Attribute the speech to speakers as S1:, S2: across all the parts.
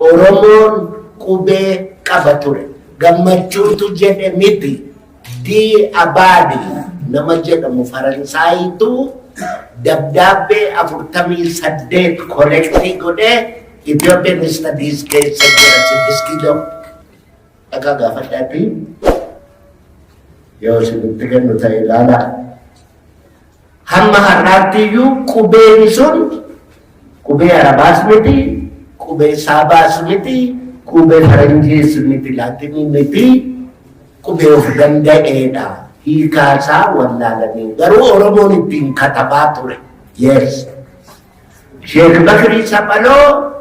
S1: Oromoon qubee qaba ture. Gammachuutu jedhe miti. D'Abbadie nama jedhamu Faransaayitu dabdaabbee 48 collect godhee Ethiopian Studies keessa jira, 6 kiiloo. Dhagaa gaafadhaatii yoo isinitti kennu ta'e ilaalaa. Hamma har'aatti iyyuu qubeen sun qubee Arabaas miti, qubee Saabaas miti, qubee Faranjiis miti, Laatinii miti, qubee of danda'eedha. Hiikaasaa wallaalanii garuu Oromoon ittiin katabaa ture. Yes. Sheek Bakrii Saphaloo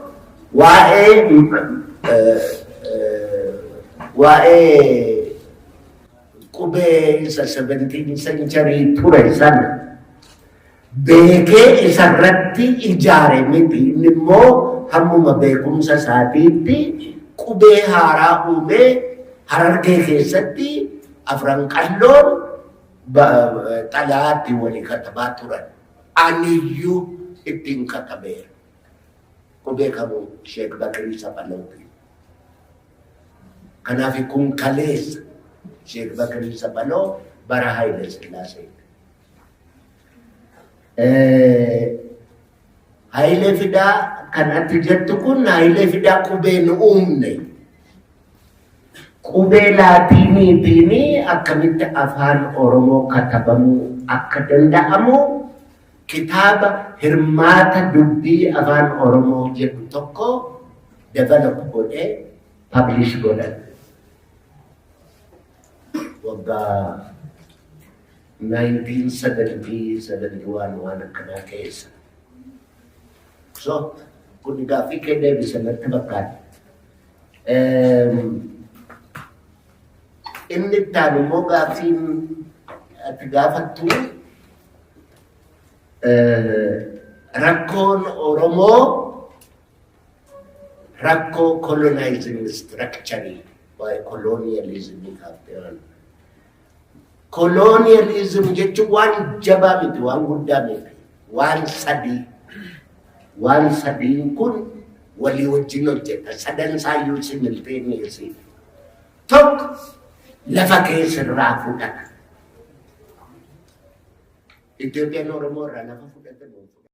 S1: waa'ee qubee isa 17 century ture sana beekee isarratti ijaare miti. Inni immoo hammuma beekumsa isaatiitti qubee haaraa uumee Harargee keessatti Afran Qalloon xalayaatti walii katabaa turan. Aniyyuu ittiin katabeera. Qubee kamuu? Sheek Bakrii Saphalootiin. Kanaaf kun kaleessa, Sheek Bakrii Saphaloo bara Haayile Sillaasee. Hayilee Fidaa kan ati jettu kun, Hayilee Fidaa qubee nu uumne. Qubee Laatiiniitiin akkamitti afaan Oromoo katabamuu akka danda'amu kitaaba "Hirmaata Dubbii Afaan Oromoo" jedhu tokko develop godhee publish godhan. Waggaa 1970, 71 waan akkanaa keessa. So, kun gaaffii kee deebisa natti fakkaata. Inni itti aanu immoo gaaffiin ati gaafattu, rakkoon Oromoo rakkoo colonizing structure, waa'ee colonialism kaaftee. Colonialism jechuun waan jabaa miti, waan guddaa miti, waan sadii. Waan sadiin kun walii wajjin hojjeta. Sadan isaayyuu simultaneously. Tokko, lafa keessa irraa fudhata. Itoophiyaan Oromoo irraa lafa fudhate moo?